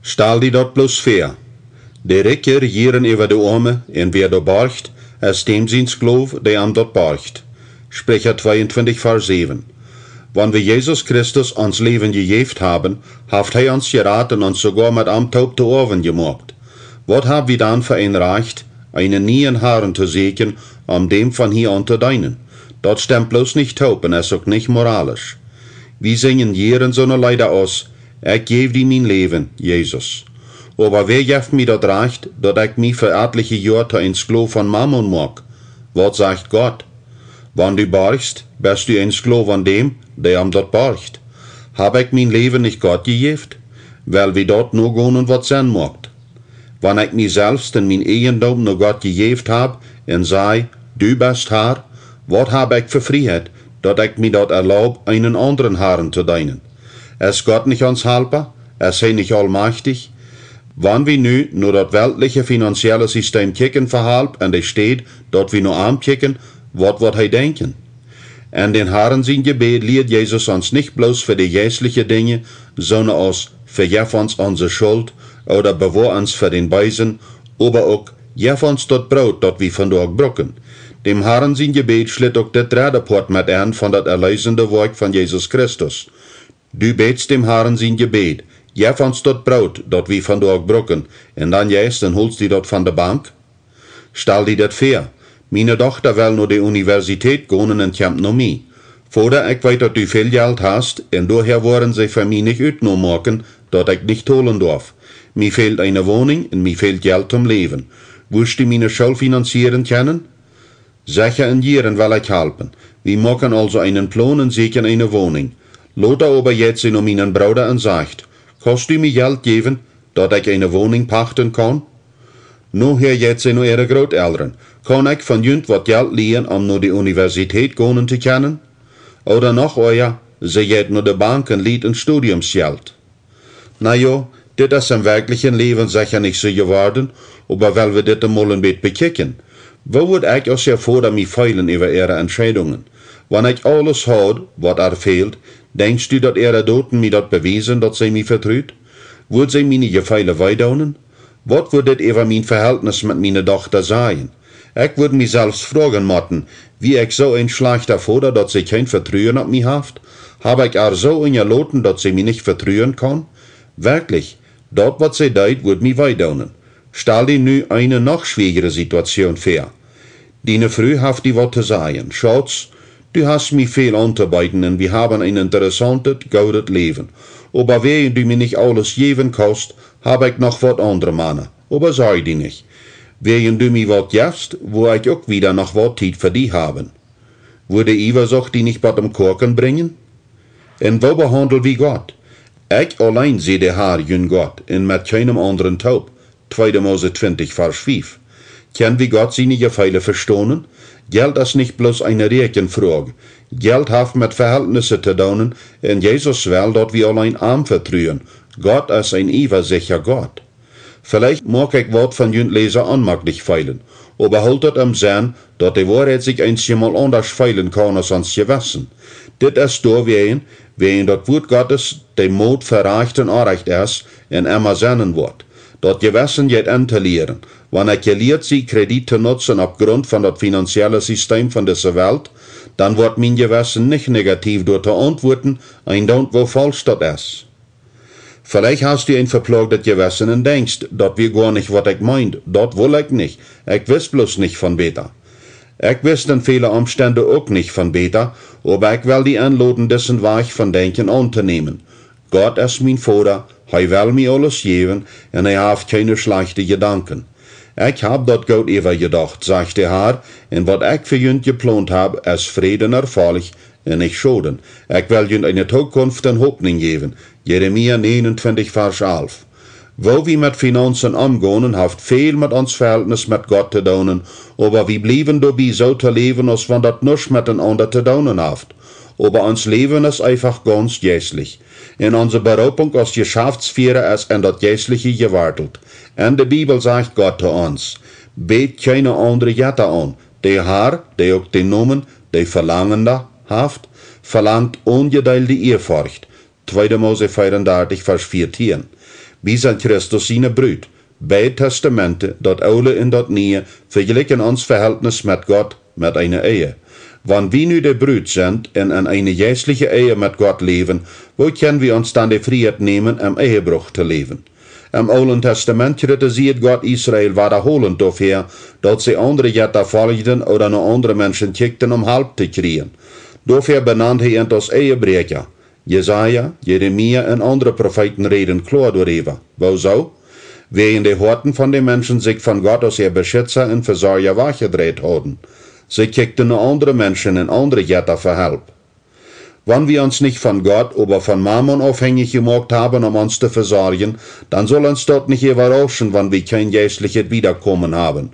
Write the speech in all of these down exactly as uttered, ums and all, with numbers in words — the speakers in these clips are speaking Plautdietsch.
Stal die daut bloos väa. De Rikje rejieren äwa de Oame, un wäa doa borcht, es däm sien Sklow, dee am daut borcht. Spricha tweeuntwintich, Varsch säwen. Wan wie Jesus Christus ons Läwen jejäft haben, haft hee ons jerat un ons soogoa met am toop to Oawen jemoakt. Waut hab wie dan fa een Rajcht, eenen nieen Harn to säkjen, om däm von hia aun to deenen? Daut stemt bloos nich toop un es uk nich moralisch. Wie sinjen jieren soone Leeda aus: Ekj jäw die mien Läwen, Jesus. Oba wäa jeft mie daut Rajcht, daut ekj mie fa atelje Joa to een Sklow von Mammon moak? Waut sajcht Gott? Wan du borchst, best du een Sklow aun däm, dee am daut borcht. Hab ekj mien Läwen nich Gott jejäft? Well wie daut nogonen, waut Senn moakt? Wan ekj mie selfst un mien Eejendom no Gott jejäft hab un saj: Du best Har, waut hab ekj fa Frieheit, daut ekj mie daut erlaub, eenen aundren Harn to deenen? Es Gott nich ons Halpa? Es hee nich aulmajchtich? Wan wie nu no daut weltliche finanzielle System kjikjen fa Halp en de Städ, daut wie no am kjikjen, waut woat hee denkjen? En dän Harn sien Jebäd lieed Jesus ons nich bloos fa de jeistelje Dinja, soone aus: Vejeff ons onse Schult, ooda Bewoa ons fa dän Beesen, oba uk: Jeff ons daut Broot, daut wie vondoag brucken. Däm Harn sien Jebäd schlitt uk daut dredde Poat met en von daut erleesende Woakj von Jesus Christus. Du bätst däm Harn sien Jebäd: Jeff ons daut Broot, daut wie vondoag brucken, un dan jeist un holst die daut von de Bank? Stal die daut väa: Miene Dochta well no de Universität gonen un kjemt no mie: Voda, ekj weet, daut du väl Jelt hast, un doahäa woaren see fa mie nich Utnom moaken, daut ekj nich tolen doaf. Mie fält eene Woninj un mie fält Jelt toom läwen. Wurscht du miene School finanzieren kjennen? Secha, en jieren well ekj halpen. Wie moaken aulsoo eenen Plon un säkjen eene Woninj. Lota oba jeit see no mienen Brooda un sajcht: Kaust du mie Jelt jäwen, daut ekj eene Woninj pachten kaun? Nohäa jeit see no äare Grootelren: Kaun ekj von junt waut Jelt lieen, om no de Universität gonen to kjennen? Ooda noch oaja, see jeit no de Bank un lieet een Studiumsjelt. Na jo, dit es em werkjlichen Läwen secha nich soo jeworden, oba well wie dit emol een bät bekjikjen. Woo wudd ekj aus äa Voda mie feelen äwa äare Entscheidungen? Wan ekj aules haud, waut ar fält, denkjst du, daut äare Doten mie daut bewiesen, daut see mie vetrut? Wudd see miene Jefeele wee doonen? Waut wudd dit äwa mien Veheltnis met miene Dochta sajen? Ekj wudd mie selfst froagen motten: Wia ekj soo een schlajchta Voda, daut see kjeen Vetruen opp mie haft? Hab ekj ar soo unjaloten, daut see mie nich vetruen kaun? Werkjlich, daut, waut see deed, wudd mie wee doonen. Stal die nu eene noch schwierjere Situation väa. Diene Fru haft die waut to sajen: Schauz, du hast mie väl auntobeeden un wie haben een interessauntet, goodet Läwen. Oba wäajen du mie nich aules jäwen kaust, hab ekj noch waut aundre Mana. Oba sorj die nich. Wäajen du mie waut jefst, woa ekj uk wieda noch waut Tiet fa die haben. Wudd de Iewasocht die nich bat em Koaken brinjen? Un woo behaundel wie Gott? Ekj auleen sie de Har, jun Gott, un met kjeenem aundren toop. Tweede Mose twintich, Varsch fief. Kjenn wie Gott siene Jefeele vestonen? Jelt es nich bloos eene Räakjenfroag. Jelt haft met Veheltnisse to doonen, un Jesus well, daut wie auleen am vetruen. Gott es een iewasichtja Gott. Veleicht moak ekj waut von junt Läsa onjemakjlich feelen, oba hoolt daut em Senn, daut de Woarheit sikj eenjemol aundasch feelen kaun aus ons Jewessen. Dit es doawäajen, wäajen daut Wuat Gottes de Moot fa Rajcht un Orrajcht es un emma sennen woat. Daut Jewessen jeit en to lieren. Wan ekj jelieet sie, Kredit to nutzen opp Grunt von daut finanzielle System von dise Welt, dan woat mien Jewessen nich negativ doa to auntwuaten, eendoont woo faulsch daut es. Veleicht hast du een veplagtet Jewessen un denkjst: Daut wia goa nich, waut ekj meend, daut wull ekj nich, ekj wist bloos nich von bäta. Ekj wist en väle Omstend uk nich von bäta, oba ekj well die enloden, disen Wajch von Denkjen auntonämen. Gott es mien Voda, hee well mie aules jäwen un hee haft kjeene schlajchte Jedanken. Ekj hab daut goot äwajedocht, sajcht de Har, un waut ekj fa junt jeplont hab, es Fräd un Erfolch un nich Schoden. Ekj well junt eene Tookunft un Hopninj jäwen. Jeremia neenuntwintich, Varsch alf. Woo wie met Finaunzen omgonen, haft väl met ons Veheltnis met Gott to doonen, oba wie bliewen doabie soo to läwen, aus wan daut nuscht met enaunda to doonen haft. Oba ons Läwen es eefach gaunz jeistlich. Un onse Beroopunk aus Jeschaftsfiera es en daut Jeistliche jewartelt. En de Bibel sajcht Gott to ons: Bät kjeene aundre Jetta aun. De Har, dee uk dän Nomen de Velangende haft, velangt onjedeelde Ieaforcht. Tweede Mose veeaundartich, Varsch vieetieen. Wie sent Christus siene Brut. Beid Testamente, daut Oole un daut Niee, vejlikjen ons Vehältnis met Gott met eene Ehe. Wan wie nu de Brut sent un en eene jeistliche Ehe met Gott läwen, woo kjenn wie ons dan de Frieheit nämen, em Ehebruch to läwen? Em Oolen Testament kritisiad Gott Israel wadaholent doafäa, daut see aundre Jetta foljden ooda no aundre Menschen kjikjten om Help to kjrieen. Doafäa benand hee an aus Ehebräakja. Jesaja, Jeremia un aundre Profeeten räden kloa doaräwa. Woosoo? Wäajen de Hoaten von de Menschen sikj von Gott aus äa Beschitza un Vesorja wajchjedreit hauden. See kjikjten no aundre Menschen un aundre Jetta fa Help. Wan wie ons nich von Gott, oba von Mammon aufhenjich jemoakt haben, om ons to vesorjen, dan saul ons daut nich äwarauschen, wan wie kjeen jeistlichet Wiedakomen haben.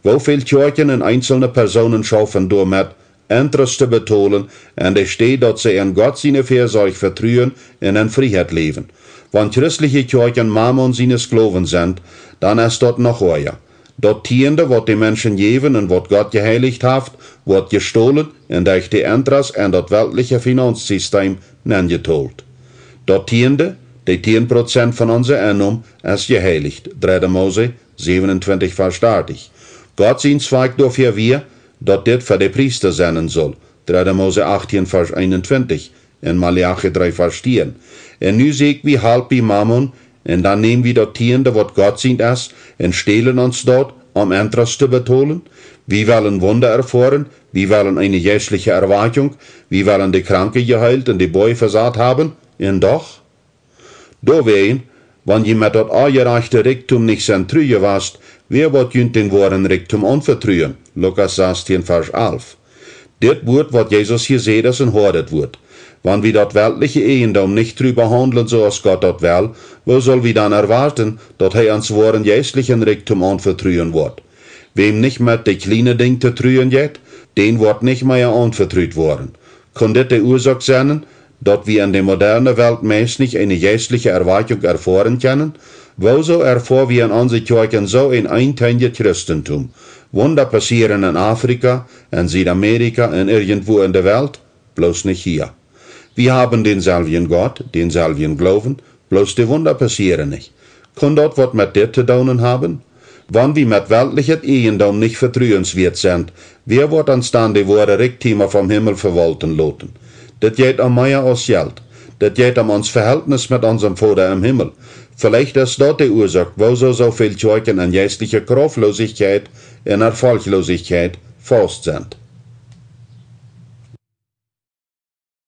Woo väl Kjoakjen un eenzelne Persoonen schaufen doamet, Interest to betolen, enne Städ daut see en Gott siene Väasorj vetruen un en Frieheit läwen. Wan christliche Kjoakjen Mammon siene Sklowen sent, dan es daut noch oaja. Daut Tieende, waut de Menschen jäwen un waut Gott jeheilicht haft, woat jestolen un derch de Interest en daut weltliche Finanzsistem nenjetolt. Daut Tieende, de tieen Prozent von onse Ennom, es jeheilicht, dredde Mose säwenuntwintich Varsch dartich. Gott sien Zwakj doafäa wia, daut dit fa de Priesta sennen sull, dredde Mose achtieen Varsch eenuntwintich un Maleachi dree Varsch tieen. Un nu säkj wie Help bie Mammon, un dan näm wie daut Tieende, waut Gott sient es, un stälen ons daut, om Interest to betolen. Wie wellen Wunda erfoaren, wie wellen eene jeistliche Erwakjunk, wie wellen de Kranke jeheelt un de Boaje vesat haben, un doch? Doawäajen, wan jie met daut onjerajchte Rikjdom nich sent tru jewast, wäa woat junt dän woaren Rikjdom aunvetruen? Lukas sastieen Varsch alf. Dit Wuat, waut Jesus hia säd, es een hoadet Wuat. Wan wie daut weltliche Ejendom nich tru behaundlen, soo aus Gott daut well, woo sull wie dan erwoaten, daut hee ons woaren jeistlichen Rikjdom aunvetruen woat? Wäm nich met de kjliene Dinj to truen jeit, dän woat nich mea aunvetrut woaren. Kunn dit de Uasoak sennen, daut wie en de moderne Welt meist nich eene jeistliche Erwakjunk erfoaren kjennen? Woosoo erfoa wie en onse Kjoakjen soo een eenteinjet Christentum? Wunda passieren en Afrika, en Südamerika, en irjentwua en de Welt, bloos nich hia. Wie haben dänselwjen Gott, dänselwjen Gloowen, bloos de Wunda passieren nich. Kunn daut waut met dit to doonen haben? Wan wie met weltlichet Ejendom nich vetruenswieet sent, wäa woat ons dan de woare Rikjtiema vom Himmel vewaulten loten? Dit jeit om mea aus Jelt. Dit jeit om ons Vehältnis met onsem Voda em Himmel. Veleicht es daut de Uasoak, woosoo soo väl Kjoakjen en jeistliche Krauftloosichkjeit un Erfolgloosichkjeit faust sent.